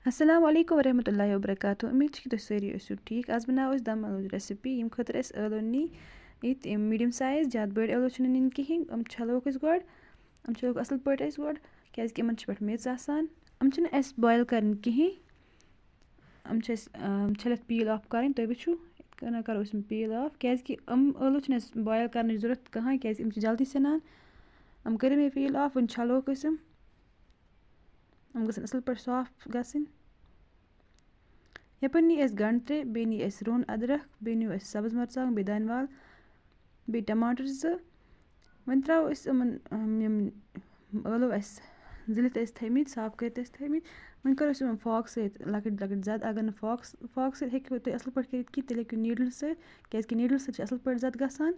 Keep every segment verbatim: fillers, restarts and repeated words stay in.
السلام علیکم ورحمۃ اللہ وبرکاتہ۔ امید چھِ کہِ تُہۍ سٲری ٲسِو ٹھیٖک۔ آز بَناوو أسۍ دَم ٲلوٕچ recipe۔ یِم خٲطرٕ اَسہِ ٲلوٕ نی یِتھ، یِم medium size، زیادٕ بٔڑۍ ٲلوٕ چھِنہٕ نِنۍ کِہیٖنۍ۔ یِم چھَلوکھ أسۍ گۄڈٕ، یِم چھَلوکھ اَصٕل پٲٹھۍ أسۍ گۄڈٕ، کیٛازِکہِ یِمَن چھِ پٮ۪ٹھ میٚژ آسان۔ یِم چھِنہٕ اَسہِ boil کَرٕنۍ کِہیٖنۍ۔ یِم چھِ اَسہِ، آ، چھٔلِتھ peel off کَرٕنۍ۔ تُہۍ وٕچھِو، یِتھ کٔنۍ کَرو أسۍ یِم peel off، کیٛازِکہِ یِم ٲلوٕ چھِنہٕ اَسہِ boil کَرنٕچ ضوٚرَتھ کٕہٕنۍ، کیٛازِکہِ یِم چھِ جلدی سٮ۪نان۔ یِم کٔرۍ مےٚ peel off، وۄنۍ چھَلوکھ أسۍ یِم۔ یِم گژھن اَصٕل پٲٹھۍ صاف گژھٕنۍ۔ یَپٲرۍ نی اَسہِ گَنٛڈٕ ترٛےٚ، بیٚیہِ نی اَسہِ روٚن أدرَکھ، بیٚیہِ نیوٗ اَسہِ سَبٕز مَرژٕوانٛگَن، بیٚیہِ دانہِ وَل، بیٚیہِ ٹماٹر زٕ۔ وۄنۍ ترٛاوو أسۍ یِمَن، یِم ٲلوٕ اَسہِ زٕلِتھ ٲسۍ تھٲیمٕتۍ، صاف کٔرِتھ ٲسۍ تھٲیمٕتۍ، وۄنۍ کَرو أسۍ یِمَن fork سۭتۍ لۄکٕٹۍ لۄکٕٹۍ زَد۔ اگر نہٕ fork، fork سۭتۍ ہیٚکِو تُہۍ اَصٕل پٲٹھۍ کٔرِتھ کینٛہہ، تیٚلہِ ہیٚکِو needle سۭتۍ، کیٛازِکہِ needle سۭتۍ چھِ اَصٕل پٲٹھۍ زَد گژھان۔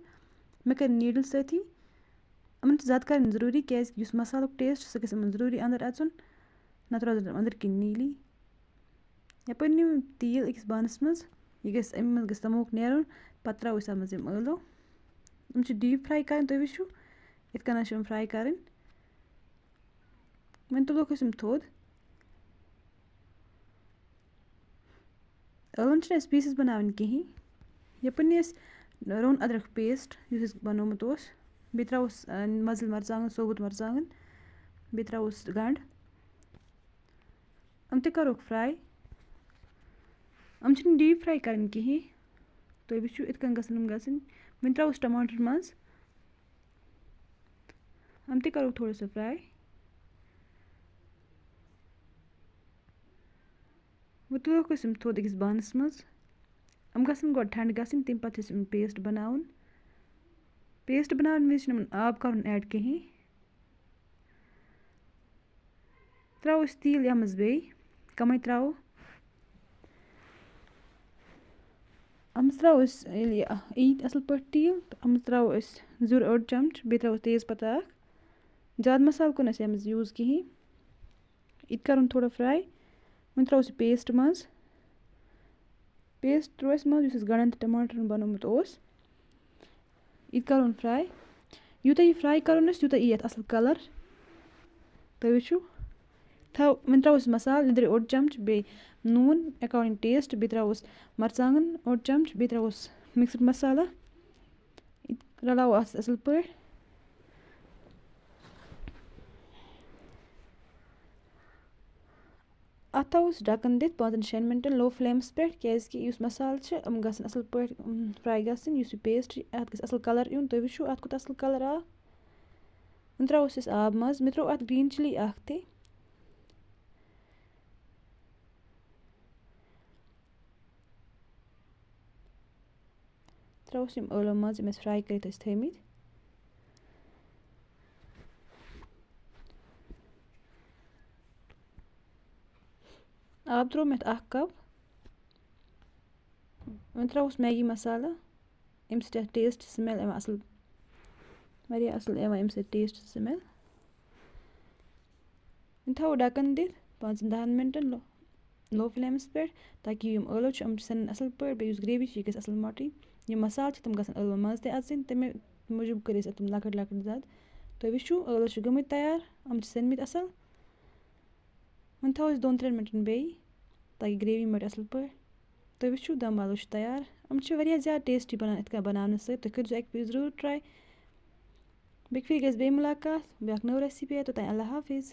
مےٚ کٔر needle سۭتی۔ یِمَن چھِ زَد کَرٕنۍ ضروٗری، کیٛازِکہِ یُس مصالُک taste چھُ، سُہ گژھِ یِمَن ضروٗری اَندَر اَژُن، نَتہٕ روزَن یِم أنٛدٕرۍ کِنۍ نیٖلی۔ یَپٲرۍ نیوٗ تیٖل أکِس بانَس منٛز، یہِ گژھِ، اَمہِ منٛز گژھِ smoke نیرُن، پَتہٕ ترٛاوو أسۍ اَتھ منٛز یِم ٲلوٕ۔ یِم چھِ deep fry کَرٕنۍ، تُہۍ وٕچھِو یِتھ کٔنۍ چھِ یِم fry کَرٕنۍ۔ وۄنۍ تُلوکھ أسۍ یِم تھوٚد۔ ٲلوَن چھِنہٕ اَسہِ pieces بَناوٕنۍ کِہیٖنۍ۔ یَپٲرۍ نی اَسہِ روٚن أدرَکھ paste، یُس اَسہِ بَنومُت اوس، بیٚیہِ ترٛاووس، آ، مَزٕلۍ مَرژٕوانٛگَن، ثوبوٗت مَرژٕوانٛگَن، بیٚیہِ ترٛاووس گَنٛڈٕ۔ یِم تہِ کَروکھ fry۔ یِم چھِنہٕ deep fry کَرٕنۍ کِہیٖنۍ۔ تُہۍ وٕچھِو، یِتھ کٔنۍ گژھن یِم گژھٕنۍ۔ وۄنۍ ترٛاووس ٹماٹر منٛز۔ یِم تہِ کَروکھ تھوڑا سا fry۔ وۄنۍ تُلوکھ أسۍ یِم تھوٚد أکِس بانَس منٛز۔ یِم گژھن گۄڈٕ ٹھنٛڈٕ گژھٕنۍ، تَمہِ پَتہٕ چھِ اَسہِ یِمَن paste بَناوُن۔ Paste بَناونہٕ وِزِ چھُنہٕ یِمَن آب کَرُن add کِہیٖنۍ۔ ترٛاوو أسۍ تیٖل یَتھ منٛز بیٚیہِ، کَمٕے ترٛاوو۔ اَتھ منٛز ترٛاوو أسۍ، ییٚلہِ یہِ یی اَصٕل پٲٹھۍ تیٖل، تہٕ اَتھ منٛز ترٛاوو أسۍ زیُر اوٚڑ چمچہٕ، بیٚیہِ ترٛاوو أسۍ تیز پَتہ اَکھ۔ زیادٕ مصالہٕ کوٚر نہٕ اَسہِ یَتھ منٛز use کِہیٖنۍ۔ یہِ تہِ کَرُن تھوڑا fry۔ وۄنۍ ترٛاوو أسۍ یہِ paste منٛز۔ Paste ترٛوو اَسہِ منٛز، یُس اَسہِ گَنٛڈَن تہٕ ٹماٹرَن بَنومُت اوس۔ یہِ تہِ کَرُن fry۔ یوٗتاہ یہِ fry کَرُن اَسہِ، تیوٗتاہ یی اَتھ اَصٕل colour۔ تُہۍ وٕچھِو۔ تھاو-، وۄنۍ ترٛاوو أسۍ مصالہٕ، لیٚدرِ اوٚڑ چمچہٕ، بیٚیہِ نوٗن according taste، بیٚیہِ ترٛاووس مَرژٕوانٛگَن اوٚڑ چمچہٕ، بیٚیہِ ترٛاووس mixed مصالہ۔ یہِ رَلاوو اَتھ اَصٕل پٲٹھۍ۔ اَتھ تھاوو أسۍ ڈَکَن دِتھ پانٛژَن شٮ۪ن مِنٹَن low flameس پٮ۪ٹھ، کیٛازِکہِ یُس مصالہٕ چھِ، یِم گژھن اَصٕل پٲٹھۍ، اُم، fry گژھٕنۍ۔ یُس یہِ paste چھِ، اَتھ گژھِ اَصٕل colour یُن۔ تُہۍ وٕچھِو، اَتھ کوٗتاہ اَصٕل colour آو۔ وۄنۍ ترٛاووس أسۍ آب منٛز۔ مےٚ ترٛوو اَتھ green chilli اَکھ تہِ۔ ترٛاووس یِم ٲلوَن منٛز، یِم اَسہِ fry کٔرِتھ ٲسۍ تھٲیمٕتۍ۔ آب ترٛوو مےٚ اَتھ اَکھ cup۔ وۄنۍ ترٛاووس Maggi مصالہٕ، اَمہِ سۭتۍ چھِ اَتھ taste smell یِوان اَصٕل، واریاہ اَصٕل یِوان اَمہِ سۭتۍ taste smell۔ وۄنۍ تھاوو ڈَکَن دِتھ پانٛژَن دَہَن مِنٹَن low، low flameس پٮ۪ٹھ، تاکہِ یِم ٲلوٕ چھِ، یِم چھِ سٮ۪نٕنۍ اَصٕل پٲٹھۍ، بیٚیہِ یُس gravy چھِ، یہِ گژھِ اَصٕل مۄٹٕنۍ۔ یِم مصالہٕ چھِ، تِم گژھن ٲلوَن منٛز تہِ اَژٕنۍ، تَمے موٗجوٗب کٔرۍ اَسہِ تِم لۄکٕٹۍ لۄکٕٹۍ زَد۔ تُہۍ وٕچھِو، ٲلوٕ چھِ گٔمٕتۍ تیار، یِم چھِ سٮ۪نمٕتۍ اَصٕل۔ وۄنۍ تھاوو أسۍ دۄن ترٛٮ۪ن مِنٹَن بیٚیہِ، تاکہِ gravy مَٹہِ اَصٕل پٲٹھۍ۔ تُہۍ وٕچھِو، دَم ٲلوٕ چھِ تیار۔ یِم چھِ واریاہ زیادٕ tasty بَنان یِتھ کٔنۍ بَناونہٕ سۭتۍ۔ تُہۍ کٔرۍزیو اَکہِ پھِرِ ضروٗر try۔ بیٚکہِ پھِرِ گژھِ بیٚیہِ مُلاقات بیٛاکھ نٔو recipe۔ توٚتام اللہ حافظ۔